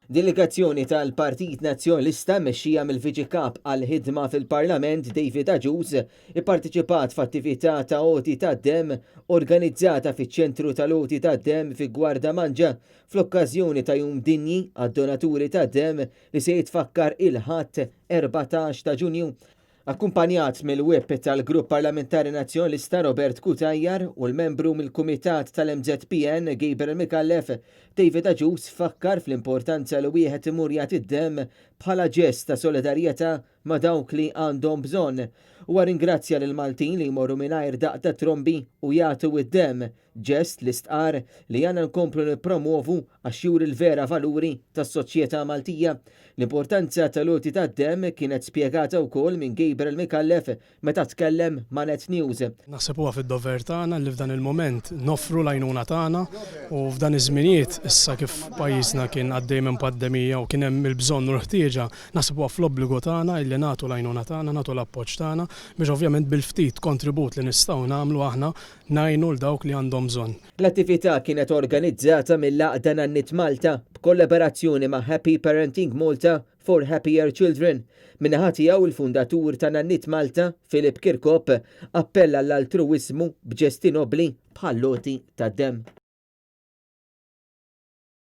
Delegazzjoni tal-Partit Nazzjonalista mmexxija mill-Viċi Kap għall-Ħidma fil-Parlament David Agius ipparteċipat f'attività ta' għoti tad-demm organizzata fiċ-Ċentru tal-Għoti tad-Demm fi Gwardamanġa fl-okkażjoni ta' Jum Dinji għad-Donaturi tad-Demm li se jitfakkar il-Ħadd 14 ta' Ġunju. Akkumpanjat mill-Whip tal-Grupp Parlamentari Nazzjonalista Robert Cutajar u l-membru mill-Kumitat tal-MŻPN Gabriel Micallef, David Agius fakkar fl-importanza li wieħed imur jagħti d-demm bħala ġest ta' solidarjetà ma' dawk li għandhom bżonn. Huwa rringrazzja lill-Maltin li jmorru mingħajr daqq ta' trombi u jagħtu d-demm, Ġest li stqarr li għandna nkomplu nippromwovu għax juri l-vera valuri tas-soċjetà Maltija. L-importanza tal-għoti tad-demm kienet spjegata wkoll minn Gabriel Micallef meta tkellem ma' Net News. Naħseb huwa fid-dover tagħna li f'dan il-mument noffru l-għajnuna tagħna u f'dan iż-żminijiet issa kif pajjiżna kien għaddej minn pandemija u kien hemm il-bżonn u l-ħtieġa, naħseb huwa fl-obbligu tagħna illi nagħtu l-għajnuna tagħna, nagħtu l-appoġġ tagħna biex ovvjament bil-ftit kontribut li nistgħu nagħmlu aħna ngħinu 'l dawk li għandhom bżonn. L-attività kienet organizzata mill-Għaqda Nanniet Malta b'kollaborazzjoni ma' Happy Parenting Malta for Happier Children. Min-naħa tiegħu il-fundatur ta' Nanniet Malta, Philip Kirkop, appella għall-altruwiżmu b'ġesti nobbli bħall-għoti tad-demm.